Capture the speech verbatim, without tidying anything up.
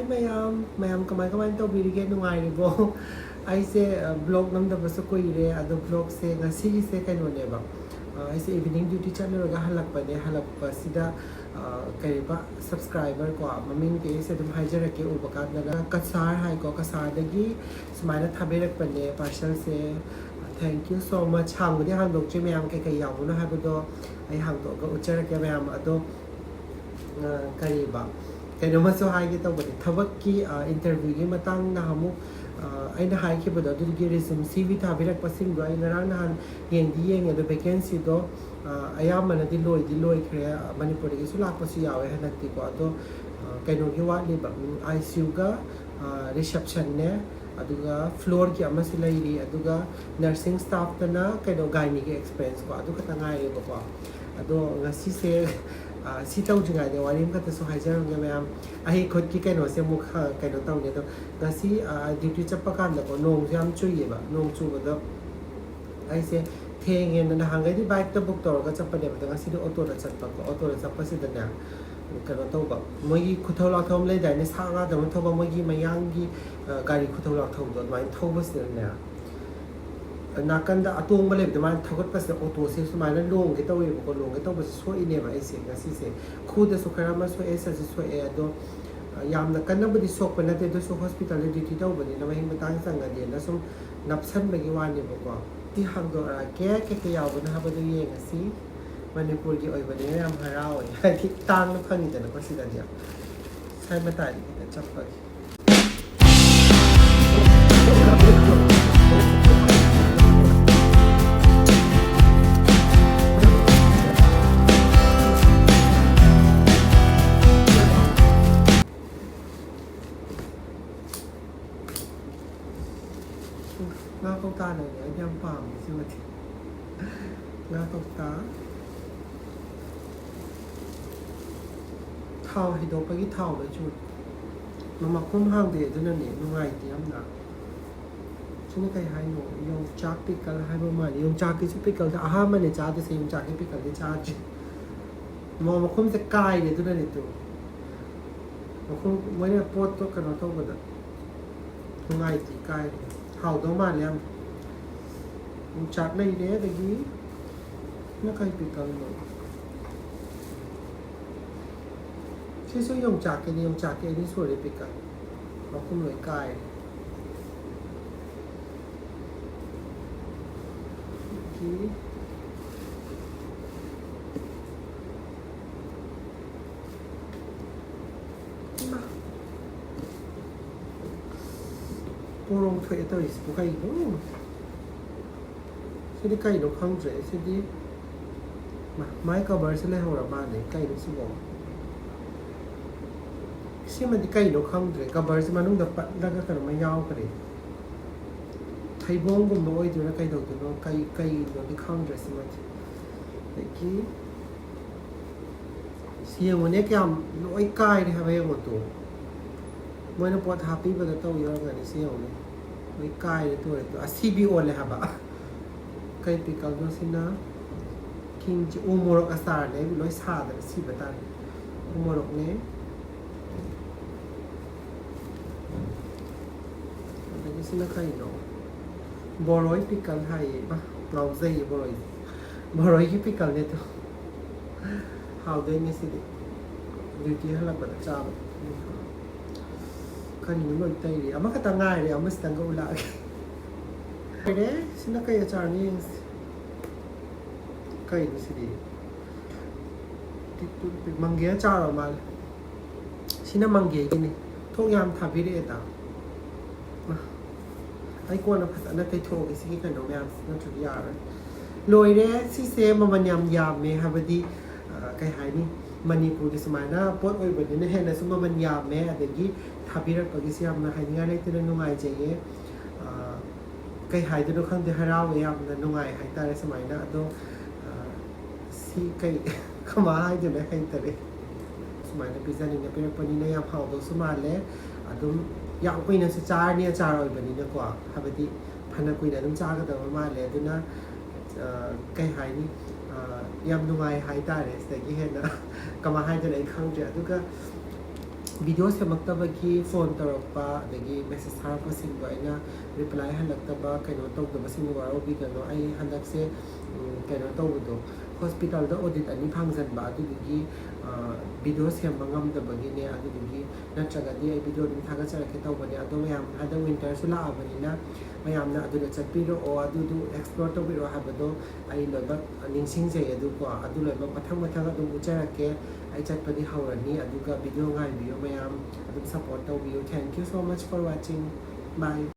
ꯃꯌꯥꯝ ꯃꯌꯥꯝ ꯀꯃꯥꯏ ꯀꯃꯥꯏꯅ ꯇꯧꯕꯤꯔꯤꯒꯦ? ꯅꯨꯡꯉꯥꯏꯔꯤꯕꯣ? ꯑꯩꯁꯦ ꯕ꯭ꯂꯣꯒ ꯅꯝꯗꯕꯁꯨ ꯀꯨꯏꯔꯦ꯫ ꯑꯗꯣ ꯕ꯭ꯂꯣꯒꯁꯦ ꯉꯁꯤꯒꯤꯁꯦ ꯀꯩꯅꯣꯅꯦꯕ, ꯑ, ꯑꯩꯁꯦ ꯏꯚꯤꯅꯤꯡ ꯗ꯭ꯌꯨꯇꯤ ꯆꯠꯂꯨꯔꯒ ꯍꯜꯂꯛꯄꯅꯦ꯫ ꯍꯜꯂꯛꯄꯁꯤꯗ, ꯑ, ꯀꯔꯤꯕ, ꯁꯕꯁꯀ꯭ꯔꯥꯏꯕꯔ ꯀꯣ, ꯃꯃꯤꯡꯗꯤ ꯑꯩꯁꯦ ꯑꯗꯨꯝ ꯍꯥꯏꯖꯔꯛꯀꯦ, ꯎꯕ ꯀꯥꯟꯗꯅ ꯀꯁꯥꯔ ꯍꯥꯏꯀꯣ, ꯀꯁꯥꯔꯗꯒꯤ ꯁꯨꯃꯥꯏꯅ ꯊꯥꯕꯤꯔꯛꯄꯅꯦ ꯄꯥꯔꯁꯦꯜꯁꯦ꯫ Thank you so much꯫ ꯍꯥꯡꯕꯨꯗꯤ ꯍꯥꯡꯗꯣꯛꯇ꯭ꯔꯤ ꯃꯌꯥꯝ, ꯀꯩꯀꯩ ꯌꯥꯎꯕꯅꯣ ꯍꯥꯏꯕꯗꯣ ꯑꯩ ꯍꯥꯡꯗꯣꯛꯑꯒ ꯎꯠꯆꯔꯛꯀꯦ ꯃꯌꯥꯝ꯫ ꯑꯗꯣ ꯑ, ꯀꯔꯤꯕ, ꯀꯩꯅꯣꯝꯃꯁꯨ ꯍꯥꯏꯒꯦ ꯇꯧꯕꯅꯤ꯫ ꯊꯕꯛꯀꯤ, ꯑ, ꯏꯟꯇꯔꯚ꯭ꯌꯨꯒꯤ ꯃꯇꯥꯡ ꯅꯍꯥꯟꯃꯨꯛ, ꯑ, ꯑꯩꯅ ꯍꯥꯏꯈꯤꯕꯗꯣ, ꯑꯗꯨꯒꯤ ꯔꯤꯖꯨꯝ ꯁꯤ ꯚꯤ ꯊꯥꯕꯤꯔꯛꯄꯁꯤꯡꯗꯣ ꯑꯩ ꯉꯔꯥꯡ ꯅꯍꯥꯟ ꯌꯦꯡꯗꯤ ꯌꯦꯡꯉꯦ꯫ ꯑꯗꯣ ꯚꯦꯀꯦꯟꯁꯤꯗꯣ, ꯑ, ꯑꯌꯥꯝꯕꯅꯗꯤ ꯂꯣꯏꯗꯤ ꯂꯣꯏꯈ꯭ꯔꯦ꯫ ꯑ, ꯃꯅꯤꯄꯨꯔꯗꯒꯤꯁꯨ ꯂꯥꯛꯄꯁꯨ ꯌꯥꯎꯋꯦ ꯍꯟꯗꯛꯇꯤꯀꯣ꯫ ꯑꯗꯣ, ꯑ, ꯀꯩꯅꯣꯒꯤ ꯋꯥꯠꯂꯤꯕ, ꯎꯝ, ꯑꯥꯏ ꯁꯤ ꯌꯨꯒ, ꯑ, ꯔꯤꯁꯦꯞꯁꯟꯅꯦ, ꯑꯗꯨꯒ ꯐ꯭ꯂꯣꯔꯒꯤ ꯑꯃꯁꯨ ꯂꯩꯔꯤ, ꯑꯗꯨꯒ ꯅꯔꯁꯤꯡ ꯁ꯭ꯇꯥꯐꯇꯅ ꯀꯩꯅꯣ, ꯒꯥꯏꯅꯤꯒꯤ ꯑꯦꯛꯁꯄꯤꯔꯤꯌꯦꯟꯁꯀꯣ, ꯑꯗꯨ ꯈꯛꯇ ꯉꯥꯏꯔꯦꯕꯀꯣ꯫ ꯑꯗꯣ ꯉꯁꯤꯁꯦ, ꯑ, ꯁꯤ ꯇꯧꯗ꯭ꯔꯤꯉꯩꯗ ꯋꯥꯔꯤ ꯑꯃꯈꯛꯇꯁꯨ ꯍꯥꯏꯖꯔꯝꯒꯦ ꯃꯌꯥꯝ꯫ ꯑꯩ ꯈꯨꯠꯀꯤ ꯀꯩꯅꯣꯁꯦ ꯑꯃꯨꯛ, ꯑ, ꯀꯩꯅꯣ ꯇꯧꯅꯤ꯫ ꯑꯗꯣ ꯉꯁꯤ, ꯑ, ꯗ꯭ꯌꯨꯇꯤ ꯆꯠꯄ ꯀꯥꯟꯗꯀꯣ, ꯅꯣꯡꯁꯨ ꯌꯥꯝ ꯆꯨꯏꯌꯦꯕ꯫ ꯅꯣꯡ ꯆꯨꯕꯗꯣ ꯑꯩꯁꯦ ꯊꯦꯡꯉꯦꯅ, ꯅꯍꯥꯟꯈꯩꯗꯤ ꯕꯥꯏꯛꯇ ꯕꯨꯛ ꯇꯧꯔꯒ ꯆꯠꯄꯅꯦꯕ, ꯑꯗꯣ ꯉꯁꯤꯗꯤ ꯑꯣꯇꯣꯗ ꯆꯠꯄꯀꯣ꯫ ꯑꯣꯇꯣꯗ ꯆꯠꯄꯁꯤꯗꯅꯦ, ꯀꯩꯅꯣ ꯇꯧꯕ, ꯃꯣꯏꯒꯤ ꯈꯨꯊꯧ ꯂꯥꯛꯊꯧ ꯑꯃ ꯂꯩꯗꯥꯏꯅꯦ, ꯁꯥ ꯉꯥꯗꯧꯅ ꯊꯧꯕ, ꯃꯣꯏꯒꯤ ꯃꯌꯥꯡꯒꯤ, ꯑ, ꯒꯥꯔꯤ ꯈꯨꯊꯧ ꯂꯥꯛꯊꯧꯗꯣ ꯑꯗꯨꯃꯥꯏꯅ ꯊꯧꯕꯁꯤꯗꯅꯦ, ꯅꯥꯀꯟꯗ ꯑꯇꯣꯡꯕ ꯂꯩꯕꯗꯣ, ꯃꯥꯅ ꯊꯧꯒꯠꯄꯁꯤꯗ ꯑꯣꯇꯣꯁꯦ ꯁꯨꯃꯥꯏꯅ ꯂꯣꯡꯒꯦ ꯇꯧꯋꯦꯕꯀꯣ꯫ ꯂꯣꯡꯒꯦ ꯇꯧꯕꯁꯦ ꯁꯣꯛꯏꯅꯦꯕ ꯑꯩꯁꯦ ꯉꯁꯤꯁꯦ꯫ ꯈꯨꯗꯁꯨ ꯈꯔ ꯑꯃ ꯁꯣꯛꯑꯦ, ꯁꯠꯁꯨ ꯁꯣꯛꯑꯦ꯫ ꯑꯗꯣ, ꯑ, ꯌꯥꯝꯅ ꯀꯟꯅꯕꯨꯗꯤ ꯁꯣꯛꯄ ꯅꯠꯇꯦ, ꯑꯗꯨꯁꯨ ꯍꯣꯁꯄꯤꯇꯥꯜꯗ ꯗ꯭ꯌꯨꯇꯤ ꯇꯧꯕꯅꯤꯅ ꯃꯍꯤꯛ ꯃꯇꯥꯡ ꯆꯪꯉꯗꯤꯅ ꯁꯨꯝ ꯅꯞꯁꯟꯕꯒꯤ ꯋꯥꯅꯦꯕꯀꯣ꯫ ꯁꯤ ꯍꯥꯡꯗꯣꯔꯛꯑꯒꯦ, ꯀꯩꯀꯩ ꯌꯥꯎꯕꯅꯣ ꯍꯥꯏꯕꯗꯨ ꯌꯦꯡꯉꯁꯤ꯫ ꯃꯅꯤꯄꯨꯔꯒꯤ ꯑꯣꯏꯕꯅꯤꯅ ꯌꯥꯝ ꯍꯔꯥꯎꯋꯦ, ꯍꯥꯏꯗꯤ ꯇꯥꯡꯅ ꯐꯪꯉꯤꯗꯅꯀꯣ ꯁꯤꯗꯗꯤ꯫ ꯁ꯭ꯋꯥꯏ ꯃꯇꯥꯏꯗ ꯈꯤꯇꯪ ꯆꯠꯄꯒꯤ꯫ ꯉꯥ ꯀꯧꯇꯥ ꯂꯩꯔꯦ꯫ ꯑꯩꯗꯤ ꯌꯥꯝ ꯄꯥꯝꯃꯦ ꯁꯤꯃꯗꯤ꯫ ꯉꯥ ꯀꯧꯇꯥ꯫ ꯊꯥꯎ ꯍꯩꯗꯣꯛꯄꯒꯤ ꯊꯥꯎ ꯂꯣꯏ ꯆꯨꯔꯦ꯫ ꯃ-, ꯃꯈꯨꯝ ꯍꯥꯡꯗꯦ, ꯑꯗꯨꯅꯅꯦ ꯅꯨꯡꯉꯥꯏꯇꯦ ꯌꯥꯝꯅ꯫ ꯁꯤꯅ ꯀꯩ ꯍꯥꯏꯅꯣ? ꯌꯣꯡꯆꯥꯛ ꯄꯤꯀꯜ ꯍꯥꯏꯕ ꯃꯥꯜꯂꯦ꯫ ꯌꯣꯡꯆꯥꯛꯀꯤꯁꯨ ꯄꯤꯀꯜꯁꯦ ꯑꯍꯥꯟꯕꯅꯦ ꯆꯥꯗꯣꯏꯁꯦ, ꯌꯣꯡꯆꯥꯛꯀꯤ ꯄꯤꯀꯜꯗꯤ ꯆꯥꯗ꯭ꯔꯤ꯫ ꯃ-, ꯃꯈꯨꯝꯁꯦ ꯀꯥꯏꯔꯦ, ꯑꯗꯨꯅꯅꯦ ꯇꯨ꯫ ꯃꯈꯣꯡ ꯃꯣꯏꯅ ꯄꯣꯠꯇꯣ ꯀꯩꯅꯣ ꯇꯧꯕꯗ ꯅꯨꯡꯉꯥꯏꯇꯦ, ꯀꯥꯏꯔꯦ꯫ ꯍꯥꯎꯗꯧ ꯃꯥꯜꯂꯦ ꯌꯥꯝ꯫ ꯌꯣꯡꯆꯥꯛ ꯂꯩꯔꯦ, ꯑꯗꯒꯤ ꯅ ꯀꯩ ꯄꯤꯀꯜꯅꯣ? ꯁꯤꯁꯨ ꯌꯣꯡꯆꯥꯛꯀꯤꯅꯤ, ꯌꯣꯡꯆꯥꯛꯀꯤ ꯑꯅꯤ ꯁꯨꯔꯦ ꯄꯤꯀꯜ꯫ ꯃꯈꯨꯝ ꯂꯣꯏ ꯀꯥꯏꯔꯦ꯫ ꯑꯗꯒꯤ ꯏꯃꯥ꯫ ꯄꯣꯔꯣꯝ ꯊꯣꯛꯑꯦ ꯇꯧꯔꯤꯁꯤꯕꯨ ꯀꯩꯅꯣ? ꯁꯤꯗꯤ ꯀꯩꯅꯣ ꯈꯪꯗ꯭ꯔꯦ꯫ ꯁꯤꯗꯤ ꯃꯥ-, ꯃꯥꯏ ꯀꯕꯔꯁꯦ ꯂꯩꯍꯧꯔ ꯃꯥꯜꯂꯦ꯫ ꯀꯩꯅꯣ ꯁꯤꯕꯣ? ꯁꯤꯃꯗꯤ ꯀꯩꯅꯣ ꯈꯪꯗ꯭ꯔꯦ꯫ ꯀꯕꯔꯁꯦ ꯃꯅꯨꯡꯗ ꯄꯠꯂꯒ ꯀꯩꯅꯣꯝꯃ ꯌꯥꯎꯈ꯭ꯔꯦ꯫ ꯊꯩꯕꯣꯡꯒꯨꯝꯕ ꯑꯣꯏꯗꯣꯏꯔꯥ ꯀꯩꯗꯧꯗꯣꯏꯅꯣ? ꯀꯩ, ꯀꯩꯅꯣꯗꯤ ꯈꯪꯗ꯭ꯔꯦ ꯁꯤꯃꯗꯤ꯫ ꯑꯗꯒꯤ ꯁꯤ ꯌꯦꯡꯉꯨꯅꯦ, ꯀꯌꯥꯝ ꯂꯣꯏ ꯀꯥꯏꯔꯦ ꯍꯥꯏꯕ ꯌꯦꯡꯉꯨ ꯇꯨ꯫ ꯃꯣꯏꯅ ꯄꯣꯠ ꯍꯥꯞꯄꯤꯕꯗ ꯇꯧ ꯌꯥꯎꯔꯝꯒꯅꯤ꯫ ꯁꯤ ꯌꯦꯡꯉꯨꯅꯦ, ꯂꯣꯏ ꯀꯥꯏꯔꯦ ꯇꯨ ꯑꯣꯏꯔꯦ ꯇꯨ꯫ ꯑꯁꯤꯕꯤ ꯑꯣꯜꯂꯦ ꯍꯥꯏꯕ꯫ ꯀꯩ ꯄꯤꯀꯜꯅꯣ ꯁꯤꯅ? ꯀꯤꯡ ꯆꯤ-, ꯎ ꯃꯣꯔꯣꯛ ꯑꯆꯥꯔꯅꯦ꯫ ꯑꯩ ꯂꯣꯏ ꯁꯥꯗꯅ ꯁꯤꯕ ꯇꯥꯔꯦ꯫ ꯎ ꯃꯣꯔꯣꯛꯅꯦ꯫ ꯑꯗꯒꯤ ꯁꯤꯅ ꯀꯩꯅꯣ? ꯕꯣꯔꯣꯏ ꯄꯤꯀꯜ ꯍꯥꯏꯌꯦ꯫ ꯏꯃꯥ, ꯉꯥꯎꯖꯩꯌꯦ ꯕꯣꯔꯣꯏꯁꯦ꯫ ꯕꯣꯔꯣꯏꯒꯤ ꯄꯤꯀꯜꯅꯦ ꯑꯗꯣ꯫ ꯍꯥꯎꯗꯣꯏꯅꯦ ꯁꯤꯗꯤ꯫ ꯗ꯭ꯌꯨꯇꯤ ꯍꯜꯂꯛꯄꯗ ꯆꯥꯕ꯫ ꯀꯔꯤꯅꯣ ꯂꯣꯏ ꯇꯩꯔꯤ꯫ ꯑꯃꯈꯛꯇ ꯉꯥꯏꯔꯦ, ꯑꯃꯁꯤꯗꯪꯒ ꯎꯠꯂꯛꯑꯒꯦ꯫ ꯂꯣꯏꯔꯦ꯫ ꯁꯤꯅ ꯀꯩ ꯑꯆꯥꯔꯅꯣ ꯌꯦꯡꯁꯤ꯫ ꯀꯩꯅꯣ ꯁꯤꯗꯤ? ꯃꯪꯒꯦ ꯑꯆꯥꯔ ꯑꯣꯏ ꯃꯥꯜꯂꯦ꯫ ꯁꯤꯅ ꯃꯪꯒꯦꯒꯤꯅꯤ꯫ ꯊꯣꯡ ꯌꯥꯝ ꯊꯥꯕꯤꯔꯛꯑꯦꯗ꯫ ꯃꯥ, ꯑꯩ ꯀꯣꯟꯅ ꯐꯖꯅ ꯇꯩꯊꯣꯛꯑꯒꯦ ꯁꯤꯒꯤ ꯀꯩꯅꯣ ꯃꯌꯥꯝꯁꯦ, ꯅꯠꯇ꯭ꯔꯗꯤ ꯌꯥꯔꯔꯣꯏ꯫ ꯂꯣꯏꯔꯦ꯫ ꯁꯤꯁꯦ ꯃꯃꯜ ꯌꯥꯝ ꯌꯥꯝꯃꯦ, ꯍꯥꯏꯕꯗꯤ, ꯑ, ꯀꯩ ꯍꯥꯏꯅꯤ, ꯃꯅꯤꯄꯨꯔꯒꯤ ꯁꯨꯃꯥꯏꯅ ꯄꯣꯠ ꯑꯣꯏꯕꯅꯤꯅ ꯍꯦꯟꯅꯁꯨ ꯃꯃꯜ ꯌꯥꯝꯃꯦ, ꯑꯗꯒꯤ ꯊꯥꯕꯤꯔꯛꯄꯒꯤꯁꯨ ꯌꯥꯝꯅ ꯍꯥꯏꯅꯤꯡꯉꯥꯏ ꯂꯩꯇꯅ ꯅꯨꯡꯉꯥꯏꯖꯩꯌꯦ꯫ ꯑ, ꯀꯩ ꯍꯥꯏꯗꯣꯏꯅꯣ ꯈꯪꯗꯦ, ꯍꯔꯥꯎꯋꯦ, ꯌꯥꯝꯅ ꯅꯨꯡꯉꯥꯏ ꯍꯥꯏꯇꯥꯔꯦ ꯁꯨꯃꯥꯏꯅ꯫ ꯑꯗꯣ, ꯑ, ꯁꯤ ꯀꯩ ꯀꯃꯥꯏ ꯍꯥꯏꯗꯣꯏꯅꯣ ꯍꯩꯇꯔꯦ꯫ ꯁꯨꯃꯥꯏꯅ ꯄꯤꯖꯅꯤꯡꯅ ꯄꯤꯔꯛꯄꯅꯤꯅ ꯌꯥꯝ ꯍꯥꯎꯗꯧꯁꯨ ꯃꯥꯜꯂꯦ꯫ ꯑꯗꯨꯝ ꯌꯥꯝ ꯀꯨꯏꯅꯁꯨ ꯆꯥꯔꯅꯤ, ꯑꯆꯥꯔ ꯑꯣꯏꯕꯅꯤꯅꯀꯣ, ꯍꯥꯏꯕꯗꯤ ꯐꯅ ꯀꯨꯏꯅ ꯑꯗꯨꯝ ꯆꯥꯒꯗꯕ ꯃꯥꯜꯂꯦ꯫ ꯑꯗꯨꯅ, ꯑ, ꯀꯩ ꯍꯥꯏꯅꯤ, ꯑ, ꯌꯥꯝ ꯅꯨꯡꯉꯥꯏ ꯍꯥꯏꯇꯥꯔꯦ꯫ ꯁꯤꯗꯒꯤ ꯍꯦꯟꯅ ꯀꯃꯥꯏ ꯍꯥꯏꯗꯣꯏꯅꯣ ꯑꯩ ꯈꯪꯗ꯭ꯔꯦ꯫ ꯑꯗꯨꯒ ꯚꯤꯗꯤꯑꯣ ꯁꯦꯝꯃꯛꯇꯕꯒꯤ ꯐꯣꯟ ꯇꯧꯔꯛꯄ ꯑꯗꯒꯤ ꯃꯦꯁꯦꯖ ꯊꯥꯔꯛꯄꯁꯤꯡꯗꯣ ꯑꯩꯅ ꯔꯤꯄ꯭ꯂꯥꯏ ꯍꯜꯂꯛꯇꯕ, ꯀꯩꯅꯣ ꯇꯧꯗꯕꯁꯤꯡꯗꯣ ꯋꯥꯔꯧꯕꯤꯒꯅꯨ꯫ ꯑꯩ ꯍꯟꯗꯛꯁꯦ ꯎꯝ, ꯀꯩꯅꯣ ꯇꯧꯕꯗꯣ, ꯍꯣꯁꯄꯤꯇꯥꯜꯗ ꯑꯣꯗꯤꯠ ꯑꯅꯤ ꯐꯪꯖꯟꯕ, ꯑꯗꯨꯗꯨꯒꯤ ꯚꯤꯗꯤꯑꯣ ꯁꯦꯝꯕ ꯉꯝꯗꯕꯒꯤꯅꯦ꯫ ꯑꯗꯨꯗꯨꯒꯤ ꯅꯠꯇ꯭ꯔꯒꯗꯤ ꯑꯩ ꯚꯤꯗꯤꯑꯣ ꯑꯗꯨꯝ ꯊꯥꯒꯠꯆꯔꯛꯀꯦ ꯇꯧꯕꯅꯦ꯫ ꯑꯗꯣ ꯃꯌꯥꯝ ꯍꯟꯗꯛ ꯋꯤꯟꯇꯔꯁꯨ ꯂꯥꯛꯑꯕꯅꯤꯅ ꯃꯌꯥꯝꯅ ꯑꯗꯨꯗ ꯆꯠꯄꯤꯔꯛꯑꯣ, ꯑꯗꯨꯗꯨ ꯑꯦꯛꯁꯄ꯭ꯂꯣꯔ ꯇꯧꯕꯤꯔꯛꯑꯣ ꯍꯥꯏꯕꯗꯣ ꯑꯩ ꯂꯣꯏꯅꯃꯛ ꯅꯤꯡꯁꯤꯡꯖꯩ꯫ ꯑꯗꯨꯀꯣ, ꯑꯗꯨ ꯂꯣꯏꯅꯃꯛ ꯃꯊꯪ ꯃꯊꯪ ꯑꯗꯨꯝ ꯎꯠꯆꯔꯛꯀꯦ꯫ ꯑꯩ ꯆꯠꯄꯗꯤ ꯍꯧꯔꯅꯤ, ꯑꯗꯨꯒ ꯚꯤꯗꯤꯑꯣ ꯉꯥꯏꯕꯤꯌꯨ ꯃꯌꯥꯝ, ꯑꯗꯨꯝ ꯁꯞꯄꯣꯔꯠ ꯇꯧꯕꯤꯌꯨ꯫ Thank you so much for watching. Bye.